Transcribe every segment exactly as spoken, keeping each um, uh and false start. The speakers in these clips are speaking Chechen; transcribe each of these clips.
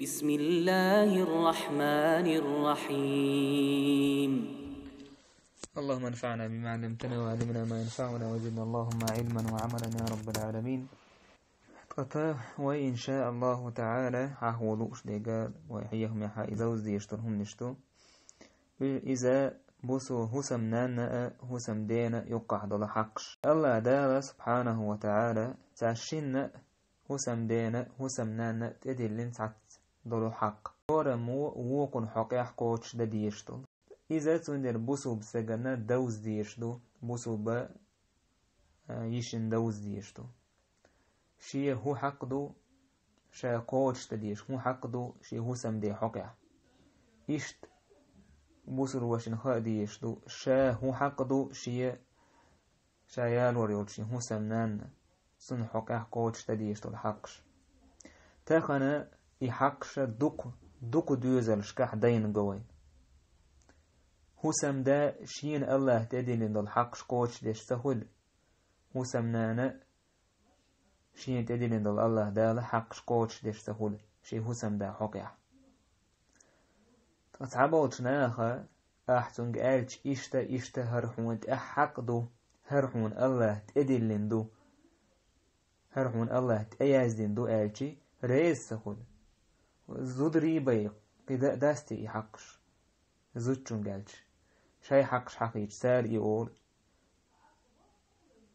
بسم الله الرحمن الرحيم. اللهم انفعنا بما علمتنا وعلمنا ما ينفعنا وزدنا اللهم علما وعملا يا رب العالمين. Ткъа вай, иншааллаху таала, хьахьо лууш дерг вай хьехам яхьа иза вуз дешаш долу хӀуманаш ду. Иза бусу хӀусамнанна а, хӀусамдена а юккъахь долу хьакъаш. Аллах Дала субхьанаху ва таала цаьршинна а, хӀусамдена а, хӀусамнанна а тӀедиллина цхьацца долу хьакъ. ХӀораммо вукхун хьокъехь кхочушдан дезаш долу. Иза цундела бусулба стаганна довза дезаш ду, бусулба, а, йишина довза дезаш ду. Шен хӀун хьакъ ду, ша кхочушдан дезаш, хӀун хьакъ ду шен хӀусамден хьокъехь. Иштта бусулба вашина хаа дезаш ду, ша хӀун хьакъ ду шен, ша ялор йолчу шен хӀусамнанна, цунна хьокъехь кхочушдан дезаш долу хьакъаш. Тахана и хьакъаш дукха, дукха доьзалшкахь дайна го вайна. ХӀусамда шена Аллах тӀедиллина долу хьакъаш кхочушдеш ца хуьлу, хӀусамнана шена тӀедиллина долу Аллах Дала хьакъаш кхочушдеш ца хуьлу шен хӀусамда хьокъехь. Ткъа цхьаболчу наха, ахь цуьнга аьлча, иштта, иштта хӀара хьуна тӀехь хьакъ ду, хӀара хьуна Аллах тӀедиллина ду, хӀара хьуна Аллах тӀеяздина ду аьлчи, реза ца хуьлу. Зударий бай, кхин дан а дац те и хьакъаш? Зудчуьнга аьлча, шайн хьакъаш хьахийча, цара и олу.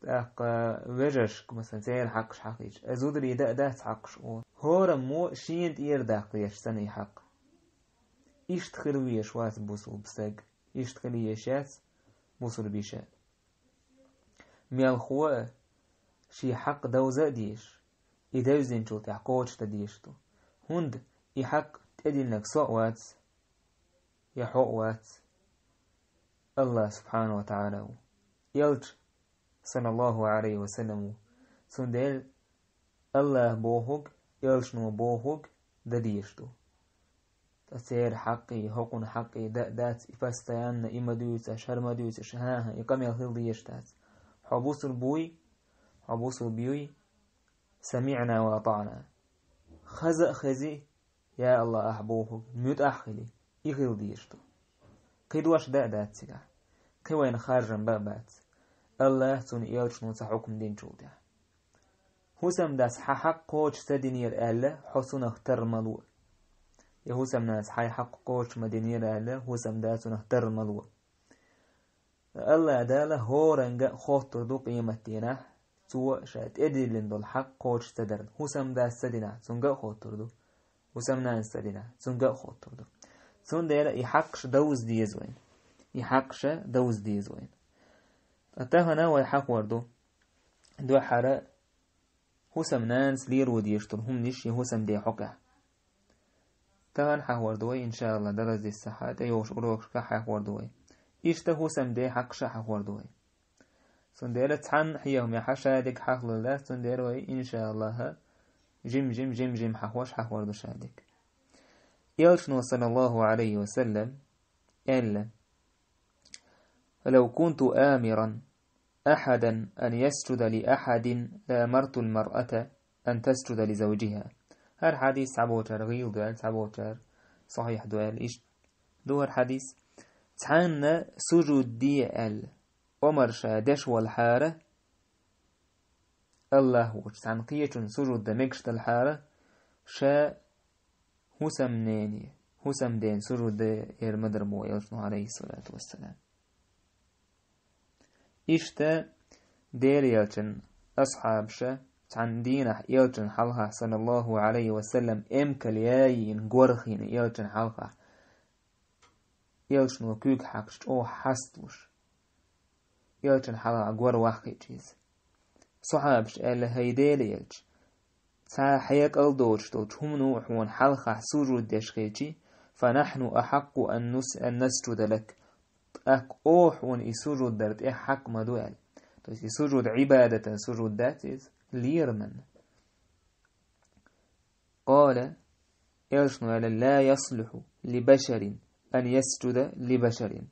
ТӀаккха вежаршка, масалан, церан хьакъаш хьахийча, а зударий дан а дац хьакъаш олу. ХӀораммо шена тӀера даккха еш санна и хьакъ. Иштта хила везаш вац бусулба стаг, иштта хила езаш яц бусулба йиша. Мелхо а шен хьакъ довза а дезаш, и девзинчул тӀаьхьа кхочушдан дезаш ду. ХӀунда и хьакъ тӀедиллинарг со а вац, я хьо а вац, Аллах субхьанаху ва таала ву. Элча, саллаллаху алейхи ва саллам, ву. Цундела Аллах бохург, элчано бохург дан дезаш ду. Ткъа церан хьакъе, хӀокхуьнан хьакъе дан а дац, и постоянно и ма дуьйцуш, хӀара ма дуьйцуш, хӀан-хӀа, и къамел хила дезаш дац. Хьо бусулба вуй, хьо бусулба юй, самиъна ва атаъна. Хаза а хези, я Аллах, ахь бохург муьтӀахь а хили, и хила дезаш ду. Кхин дош дан а дац цигахь. Кхин вайна харжам бан а бац. Аллах, цуьнан элчано цхьа хьукам динчул тӀаьхьа. ХӀусамдас хьан хьакъ кхочуш ца динера аьлла, хьо цунах тар ма ло. Я хӀусамнанас хьайн хьакъ кхочуш ма динера аьлла, хӀусамда цунах тар ма ло. Аллах Дала хӀоранга а хоттур ду къематдийнахь, цо ша тӀедиллина долу хьакъ кхочуш ца дарна. ХӀусамдас ца динахь, цуьнга а хоттур ду. ХӀусамнанас ца динахь, цуьнга а хоттур ду. Цундела и хьакъаш довза деза вайна. И хьакъаш довза деза вайна. Ткъа тахана вай хьахор ду. Дуьххьара хӀусамнанас леро дезаш долу хӀуманаш шен хӀусамден хьокъехь. Тахана хьахор ду вай, иншааллах, дарас диссахьа, тӀейогӀуш урокашкахь хьахор ду вай. Иштта хӀусамден хьакъаш а хьахор ду вай. Цундела цхьанна хьехамехь шадерг хьахлур дац, цундела вай, иншааллах, жим-жим, жим-жим хьахош хьахор ду шадерг. Элчано, саллаллаху алейхи ва саллам, аьлла: «لو كنت آمرا أحدا أن يسجد لأحد لأمرت المرأة أن تسجد لزوجها». ХӀара хьадис цхьаболчара гӀийла ду аьлла, цхьаболчара сахьихь ду аьлла, иштта ду хӀара хьадис. Цхьанна сужуд де аьлла омар ша деш валахьара, Аллах волчу цхьана кхечунна сужуд дан мегаш далахьара, ша хӀусамнене, хӀусамден сужуд дан ер ма дара боху элчано, алейхиссалату вассалам. Иштта Делан элчан асхьабаша цхьана дийнахь элчан хьалха, саллаллаху алейхи ва саллам, эмкал яйина, гор хиъна элчан хьалха, элчано куьйга хьаькхча чӀогӀа хьасталуш, элчан хьалха гор ваххийча иза. Сахьабаша аьлла: «ХӀай Делан элча, цхьа хьекъал доцуш долчу хӀумано хьуна хьалхахь сужуд деш хилчи, فنحن أحق أن نس-، أن نسجد لك. ТӀаккха оха хьуна и сужуд дар тӀех хьакъ ма ду», — аьлла. То есть и сужуд Ӏибадатан сужуд дац иза, лерман. قال, элчано аьлла: «لا يصلح لبشر أن يسجد لبشر».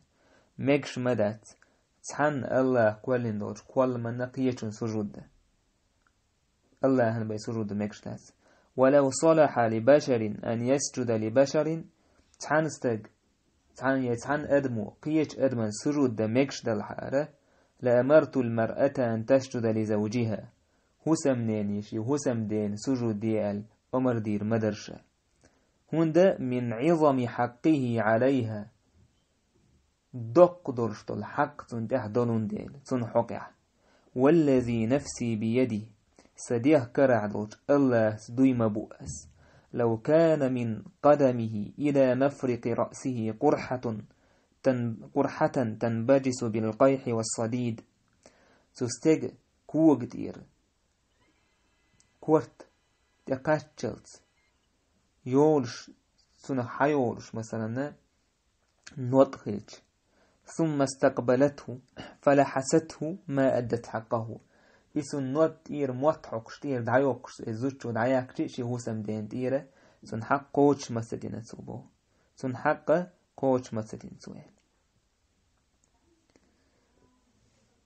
Мегаш ма дац цхьанна Аллах кхоьллина долчу кхолламанна кхечунна сужуд дан. Аллахьан бен сужуд дан мегаш дац. ولو صلح لبشر أن يسجد لبشر, цхьан стаг, цхьан, е цхьан адамо кхечу адаман сужуд дан мегаш далахьара, لأمرت المرأة أن تسجد لزوجها, хӀусамнене шен хӀусамдена сужуд де аьлла омар дийр ма дара ша. ХӀунда من عظم حقه عليها, доккха долуш долу хьакъ цунна тӀехь долун дела, цунна хьокъехь. والذي نفسي بيده, сан дегӀ карахь долчу АллахӀца дуй ма бу ас. لو كان من قدمه إلى مفرق رأسه قرحة تن-, قرحة تنبجس بالقيح والصديد. Цу стеган кога тӀера корта тӀе кхаччалц йолуш, цунах хьайолуш, масалана, нотӀ хилча. ثم استقبلته فلحسته ما أدت حقه. И цунна нотӀ тӀера мотт хьокхуш, тӀера дӀайоккхуш, и зудчо дӀаяьккхича шен хӀусамдена тӀера, цунна хьакъ кхочуш ма ца дина цо боху. Цунна хьакъ кхочуш ма ца дина цо аьлла.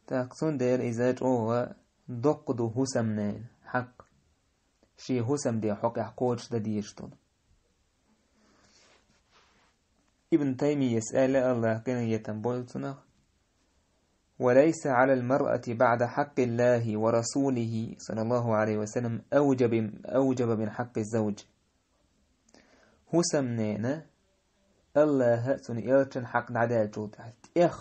ТӀаккха цундела иза чӀогӀа доккха ду хӀусамнена хьакъ, шен хӀусамден хьокъехь кхочушдан дезаш долу. Ибн Таймияс аьлла, АллахӀ къинхетам бойла цунах: وليس على المرأة بعد حق الله ورسوله صلى الله عليه وسلم أوجب, أوجب من حق الزوج. ХӀусамнена АллахӀа а, цуьнан элчанан хьакъ дӀадаьллачул тӀаьхьа тӀех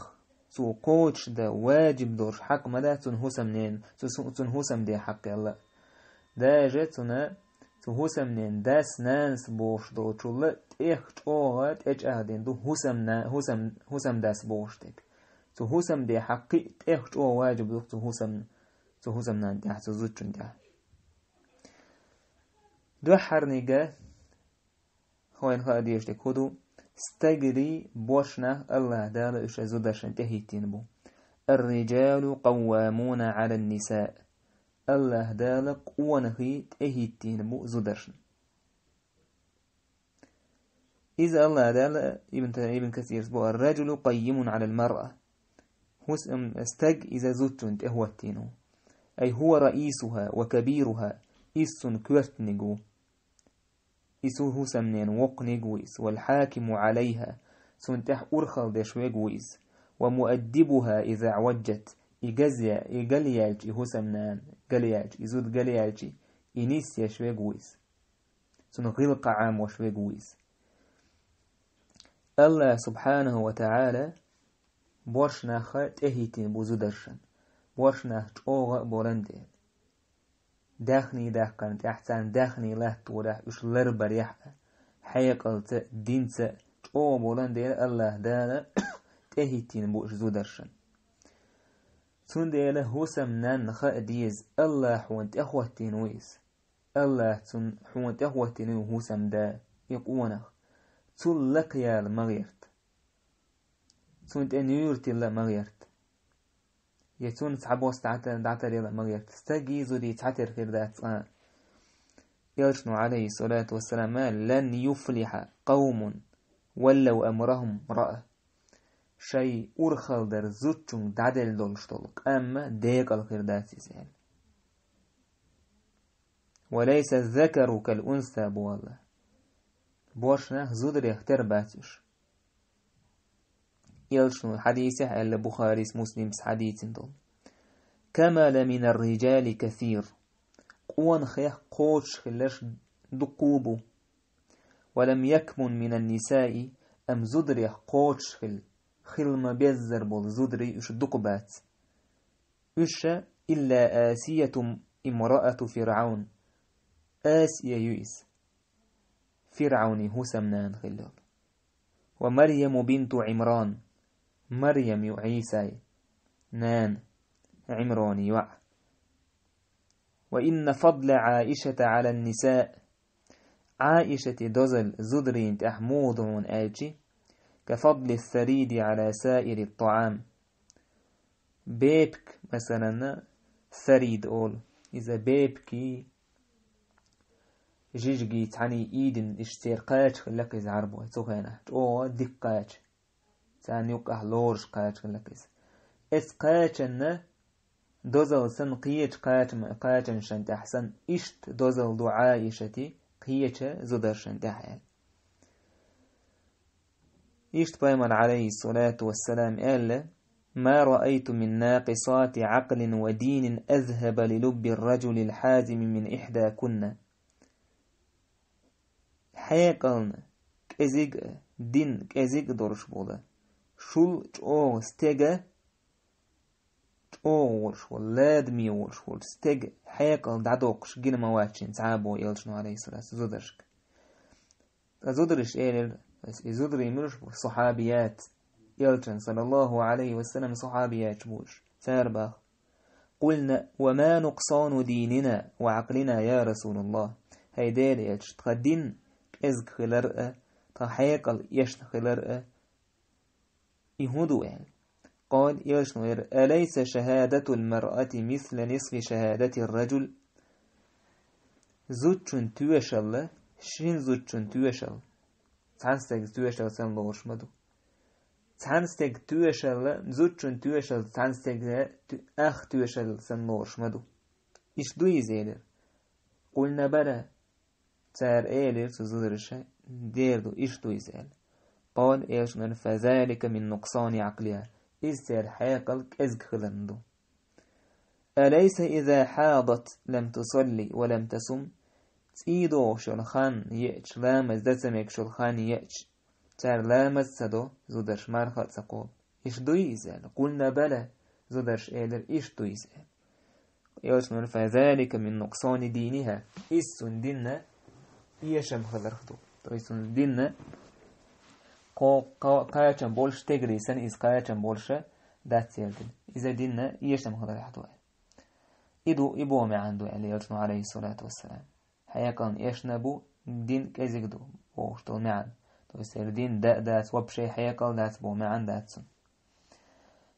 цо кхочушдан ваджиб долуш хьакъ ма дац цуьнан хӀусамнена, цу-, цуьнан хӀусамден хьакъ аьлла. Даже цуьнан, цу хӀусамнен дас-нанас бохуш долчул а тӀех чӀогӀа тӀечӀагӀдина ду хӀусамна-, хӀусам-, хӀусамдас бохуш дерг. Цу хӀусамден хьакъ кхин а тӀех чӀогӀа ваджиб ду цу хӀусам-, цу хӀусамнанна тӀехь, цу зудчунна тӀехь. Дуьххьарниг а хӀокхуьнга хаа дезаш дерг хӀун ду? Стегарий, боьрша нах АллахӀ Дала уьш зударшна тӀехӀиттийна бу. الرجال قوامون على النساء. АллахӀ Дала къонахий тӀехӀиттийна бу зударшна. Иза АллахӀ Дала, Ибн Та-, Ибн Касирас боху: الرجل قيم على المرأة. ХӀусам-, стаг иза зудчунна тӀехӀоттийна ву. أي هو رئيسها وكبيرها. Иза цуьнан коьртаниг ву. Иза хӀусамненан воккханиг ву иза. والحاكم عليها. Цунна тӀехь урхалла деш верг ву иза. ومؤدبها إذا عوجت. И газъя-, и галъяьлча, и хӀусамнана галъяьлча, и зуда галъяьлча, и нисъеш верг ву иза. Цунна гӀиллакх Ӏамош верг ву иза. АллахӀ субхьанаху ва тагӀала боьрша нах тӀехӀиттийна бу зударшна, боьрша нах чӀогӀа а болун дела. Даьхний даккхарна тӀехь, царна даьхний латторехь, уьш ларбарехь а, хьекъалца а, динца а чӀогӀа болун дела, АллахӀ Дала тӀехӀиттийна бу уьш зударшна. Цундела хӀусамнанна хаа деза, АллахӀа хьуна тӀехӀоттийна ву иза. АллахӀа цунна хьуна тӀехӀоттийна ву хӀусамда, и къонах. Цул лакхаяла ма гӀерта. Цунна тӀе нуьйр тилла ма гӀерта. Я цунна цхьабосса дӀата-, дӀатаръяла ма гӀерта. Стагий, зудий цхьатера хир дац цкъа а. Элчано, Ӏалайхиссалату вассалам, аьлла: لن يفلح قوم ولوا أمرهم امرأة. Шайн урхалла дар зудчуьнга дӀаделла долуш долу къам декъала хир дац иза аьлла. وليس الذكر كالأنثى, боху АллахӀа. Боьрша нах зударех тера бац уьш. Элчано хьадисехь аьлла, Бухарис, Муслимс хьадийцина долу: كمل من الرجال كثير. Къонахех кхочуш хилларш дуккха а бу. ولم يكمل من النساء, амма зударех кхочуш хилла, хила ма-беззара болу зударий уьш дукха бац. Уьш إلا آسية امرأة فرعون. Асия ю иза. ФирӀавнан хӀусамнана хилла йолу. ومريم بنت عمران. Марьям ю Ӏийсан нана, Ӏимронан йоӀ. وإن فضل عائشة على النساء. Ӏаишатан дозалла зударийн тӀехь муха ду хьуна аьлча, كفضل الثريد على سائر الطعام. Бепиг, масалана, сарид олу. Иза бепигий, жижигий цхьаьний ийдина, иштта церан кхача хилла-кх иза Ӏарбой цу хенахь. ЧӀогӀа дика кхача. Царна юккъехь лоруш кхача хилла-кх иза. Эцу кхачанна дозалла санна кхечу кхачам-, кхачанашна тӀехь санна, иштта дозалла ду Ӏаишатан кхеча зударшан тӀехь аьлла. Иштта пайхамар, алейхиссалату вассалам, аьлла: «ما رأيت من ناقصات عقل ودين أذهب للب الرجل الحازم من إحداكن». Хьекъална кӀезиг а, дин кӀезиг а долуш бола, шул чӀогӀа стега, чӀогӀа волуш волу, ладаме волуш волу стега хьекъал дӀадоккхуш гина ма вац шен цхьа а боху элчано, алейхиссалату, зударшка. Ткъа зударша элира, и зударий муьлш бу? Сахьабият. Элчан, саллаллаху алейхи ва саллям, сахьабияташ бу уьш. Цара баха: «قلن: وما نقصان ديننا وعقلنا يا رسول الله». ХӀай Делан элча, тхан дин кӀезиг хилар а, тхан хьекъал эшна хилар а, и хӀун ду аьлла. Къала, элчано элира: «أليس شهادة المرأة مثل نصف شهادة الرجل؟» Зудчун тоьшалла, шин зудчун тоьшалла цхьана стеган тоьшалла санна лоруш ма ду. Цхьана стеган тоьшалла, зудчун тоьшалла цхьана стеган ту-, ах тоьшалла санна лоруш ма ду. Иштта ду иза, элира. «قلن: بلى». Цара элира цу зударша: «Дера ду, иштта ду иза», — аьлла. Къала, элчано: «فذلك من نقصان عقلها». Иза церан хьекъал кӀезиг хиларна ду. «أليس إذا حاضت لم تصل ولم تصم؟» ЦӀий догӀуш йолу хан еача, ламаз дан ца мегаш йолу хан еача, цара ламаз ца до, зударша марха а ца кхоллу. Иштта дуй иза аьлла? «قلن: بلى». Зударша элира: «Иштта ду иза», — аьлла. Элчано: «فذلك من نقصان دينها». Иза цуьнан динна эшам хиларх ду. То есть цуьнан динна кхо-, кхо-, кхачам болуш, стегарий санна иза кхачам болуша дац церан дин. Иза динна эшам хиларх ду аьлла. И ду, и бо маьӀна ду аьлла элчано, алейхиссалату вассалам. Хьекъална эшна бу, дин кӀезиг ду, бохуш долу маьӀна. То есть церан дин да а дац, вообще хьекъал дац бо маьӀна дац цуьнан.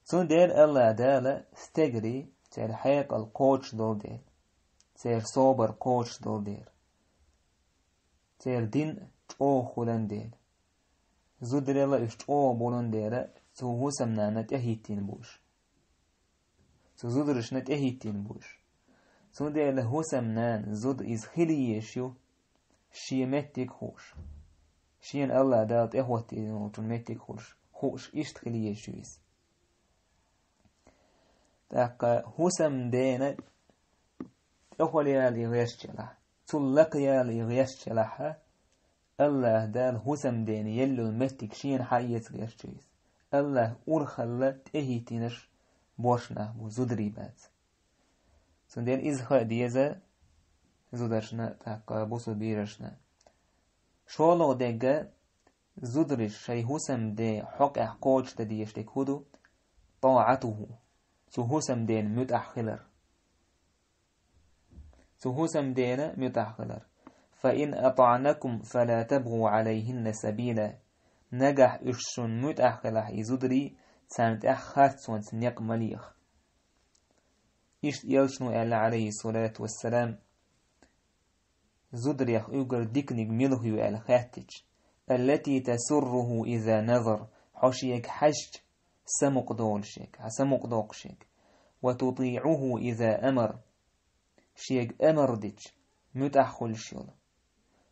Цундела Аллах Дала стегарий церан хьекъал кхочуш долу дела, церан собар кхочуш долу дела, церан дин чӀогӀа хуьлан дела, зударелла уьш чӀогӀа болун дела, цу хӀусамнана тӀехӀиттийна бу уьш. Цу зударшна тӀехӀиттийна бу уьш. Цундела хӀусамнана, зуда иза хила езаш ю, шен меттиг хууш. Шена Аллах Дала тӀехӀоттийна волчун меттиг хууш, хууш иштта хила езаш ю иза. ТӀаккха хӀусамдена тӀехула яла и гӀерташ елахь, цул лакха яла и гӀерташ елахь, Аллах Дала хӀусамдена елла йолу меттиг шена хьаэца гӀерташ ю иза. Аллах урхалла тӀехӀиттийнарш боьрша нах бу, зударий бац. Цундела иза хаа деза зударшна, тӀаккха бусулба берашна. ШолгӀа дерг, зударша шайн хӀусамден хьокъехь кхочушдан дезаш дерг хӀун ду? طاعته. Цу хӀусамдена муьтӀахь хилар. Цу хӀусамдена муьтӀахь хилар. «فإن أطعنكم فلا تبغوا عليهن سبيلا». Нагахь уьш шуна муьтӀахь хилахь, и зударий, царна тӀехь харцонца некъ ма леха. Иштта элчано аьлла, алейхиссалату вассалам, зударех уггар диканиг мила ю аьлла хаьттича: «التي تسره إذا نظر», хьо шега хьаьжча, самукъадолу шега, хьан самукъадоккху шега. «وتطيعه إذا أمر», шега амар дича, муьтӀахь хуьлуш йолу.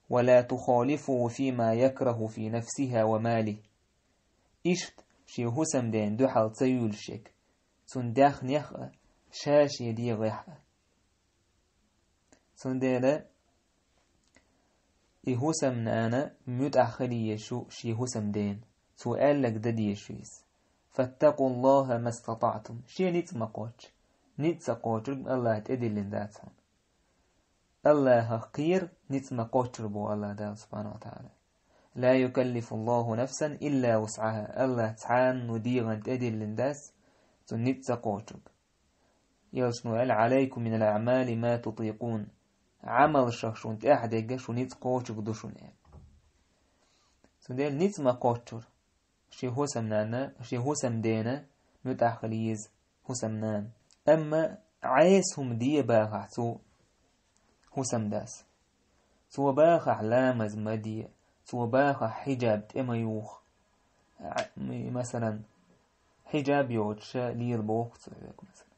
«ولا تخالفه فيما يكره في نفسها وماله». Иштта шен хӀусамдена дуьхьал ца юьйлуш шега, цуьнан даьхнех а, ша шен дегӀех а. Цундела и хӀусамнана муьтӀахь хила езаш ю шен хӀусамдена, цо аьлларг дан дезаш ю иза. «فاتقوا الله ما استطعتم». Шен ницкъ ма кхоччу. Ницкъ ца кхочург Аллаха тӀедиллина дац хьуна. Аллахах кхера, ницкъ ма кхоччура боху Аллах Дала, субхьанаху ва таӀала. «لا يكلف الله نفسا إلا وسعها». Аллах цхьанна дегӀан тӀедиллина дац цуьнан ницкъ ца кхочург. Элчано аьлла: «عليكم من الأعمال ما تطيقون». Ӏамалшах шуна тӀехь дерг шун ницкъ кхочург ду шуна, аьлла. Цундела ницкъ ма кхоччура шен хӀусамнана, шен хӀусамдена муьтӀахь хила еза хӀусамнана. Амма Ӏеса хӀума де бахахь цу хӀусамдас. Цо бахахь ламаз ма де, цо бахахь хьиджаб тӀе ма юха. М-, масалан, хьиджаб йоцуша лела боху цо хьоьга, масалан.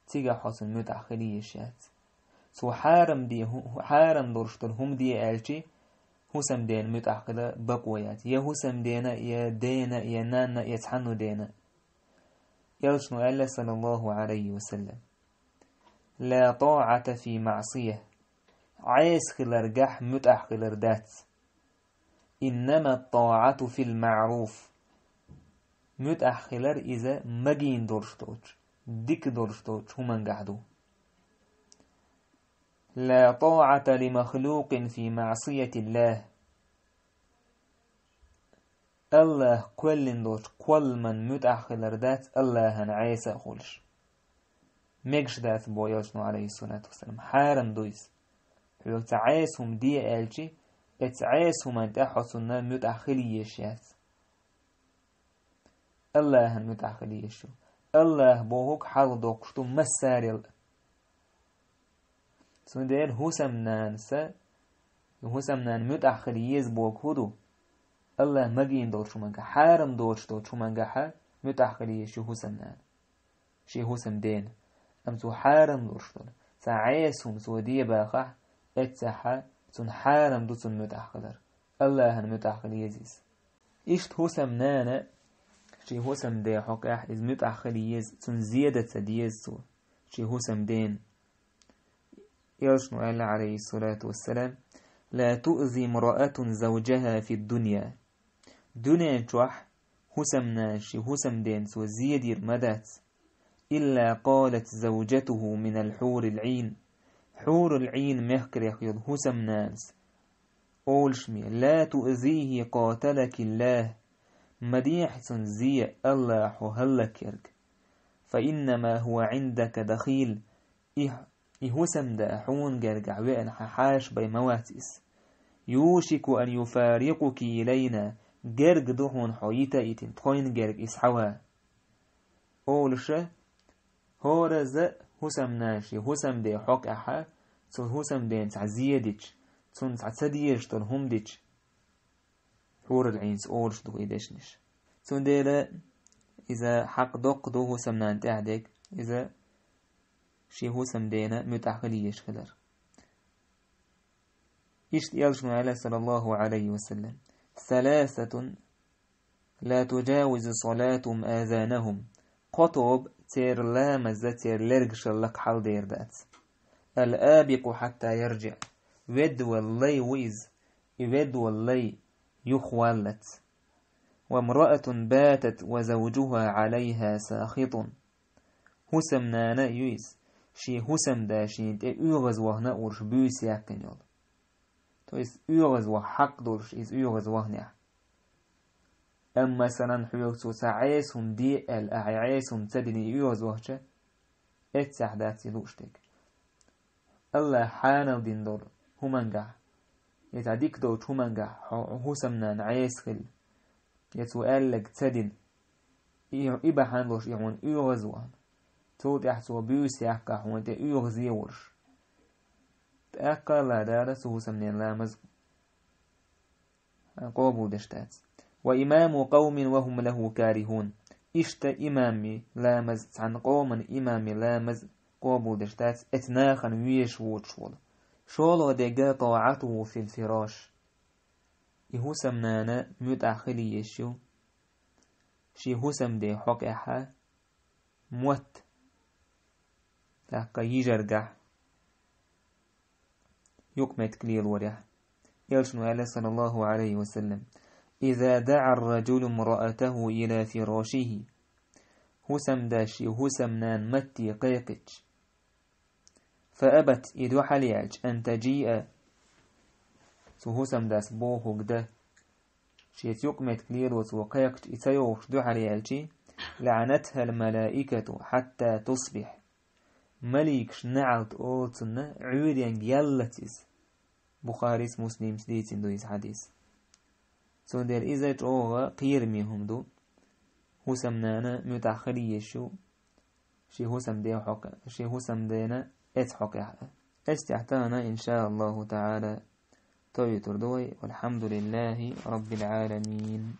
Цигахь хьо цунна муьтӀахь хила езаш яц. цо хьарам де, хӀу-, хьарам долуш долу хӀума де аьлчи, хӀусамдена муьтӀахь хила бакъо яц. Я хӀусамдена, я дена, я нанна, я цхьанну дена. Элчано аьлла, саллаллаху Ӏалайхи ва саллам: «Ла тӀаӀата фи маӀсия». Ӏеса хиларгахь муьтӀахь хилар дац. «Иннама тӀаӀату фил маӀруф». МуьтӀахь хилар иза магийна долуш долчу, дика долуш долчу хӀумангахь ду. «Ла тӀаӀата ли махлукъин фи маӀсиятиллахь». АллахӀ кхоьллина долчу кхолламан муьтӀахь хилар дац АллахӀан Ӏеса а хуьлуш. Мегаш дац боху Элчано, Ӏалайхиссалату вассалам, хьарам ду иза. Хьоьга цхьа Ӏеса хӀума де аьлчи, оцу Ӏеса хӀуманна тӀехь хьо цунна муьтӀахь хила езаш яц. АллахӀан муьтӀахь хила езаш ю. АллахӀ бохург хьалха доккхуш ду массарел а. Цундела хӀусамнанаса, хӀусамнана муьтӀахь хила еза бохург хӀун ду? АллахӀ магийна долчу хӀумангахь, хьарам доцуш долчу хӀумангахь муьтӀахь хила езаш ю хӀусамнана шен хӀусамдена. Амма цо хьарам луш долу цхьа Ӏеса хӀума цо де бахахь, эццахь цунна хьарам ду цунна муьтӀахь хилар, АллахӀан муьтӀахь хила еза иза. Иштта хӀусамнана шен хӀусамден хьокъехь иза муьтӀахь хила еза, цунна зен дан ца деза цо шен хӀусамдена. Элчано аьлла, Ӏалайхиссалату вассалам: «Ла туъзи имраатун завджаха фид-дунья». Дуьнен чохь хӀусамнана шен хӀусамдена цо зен дийр ма дац. «Илла къалат завджатуху минал хьурил Ӏин». Хьурул Ӏин мехкарех йолу хӀусамнанас олуш ме: «Ла туъзихи къаталакиллахь». Ма дехьа цунна зен, АллахӀа хьо хӀаллакьерг. «Фа иннама хӀува Ӏиндака дахил». И, и хӀусамда хьуна гергахь веана хьан хьаша бен ма вац иза. «Юшику ан юфарикъуки илайна». Герга ду хьуна хьо йита а йитина, тхойна герга иза схьаван. Олуша, хӀоразза хӀусамнана шен хӀусамден хьокъехь, цу хӀусамдена цхьа зен дича, цунна цхьа ца дезаш долу хӀума дича, хьурул Ӏинас олуш ду и дешнаш. Цундела иза хьакъ доккха ду хӀусамнана тӀехь дерг, иза шен хӀусамдена муьтӀахь хила езаш хилар. Иштта Элчано аьлла, саллаллаху Ӏалайхи ва саллам: «Саласатун ла туджавизу салатухум азанахум». Кхо тоба церан ламаза церан лергашал лакха хьалдер дац. «Ал-абикъу хьатта ярджиъ». Ведда волу лай ву иза, и ведда волу лай юхаваллалц. «Ва мраатун батат ва завджуха Ӏалайха сахитун». ХӀусамнана а ю иза, шен хӀусамда шена тӀе оьгӀазвахана а волуш буьйса яьккхина йолу. То есть оьгӀазваха хьакъ долуш иза оьгӀазваханехь. Амма, масалан, хьоьга цо цхьа Ӏеса хӀума де аьлла, ахьа и Ӏеса хӀума ца дина и оьгӀазвахча, эццахь дац и лууш дерг. АллахӀа хьанал дина долу хӀумангахь, я цхьа дика долчу хӀумангахь хьо хӀусамнана Ӏеса хилла, я цо аьлларг ца дина, и, и бахьана долуш и хьуна оьгӀазвахана. Цул тӀаьхьа цо буьйса яьккхина хьуна тӀе оьгӀазе а волуш. ТӀаккха а ладара цу хӀусамненан ламаз къобалдеш дац. «Ва имаму къавмин ва хӀум лахӀу карихӀун». Иштта имамми ламаз, цхьана къоман имамми ламаз къобалдеш дац, эцу нахана везаш воцуш волу. ШолгӀа дерг: «ТӀаӀатуху фил фираш». И хӀусамнана муьтӀахь хила езаш ю шен хӀусамден хьокъехь, мотт, тӀаккха йижаргахь, юкъаметтиг лелорехь. Элчано аьлла, саллаллаху Ӏалайхи ва саллам: «Иза даӀа ар-раджулу имраатаху ила фирашихи». ХӀусамдас шен хӀусамнана матте кхайкхича, «Фа абат», и дуьхьал яьлча, «ан таджиъа», цу хӀусамдас бохург дан, шеца юкъаметтиг лело цо кхайкхича, и ца йогӀуш дуьхьал яьлчи, «лаӀанатхал малаикату хьатта тусбихь». Маликаш наӀалт олу цунна, Ӏуьйренга яллалц иза. Бухарис, Муслимс дийцина ду иза хьадис. Цундела иза чӀогӀа кхераме хӀума ду. ХӀусамнана муьтӀахь хила езаш ю шен хӀусамден хьокъ-, шен хӀусамдена эцу хьокъехь а. Эцу тӀехь тахана, иншааллаху таӀала, тоуьйтур ду вай. Валхьамдулиллахи раббил Ӏаламин.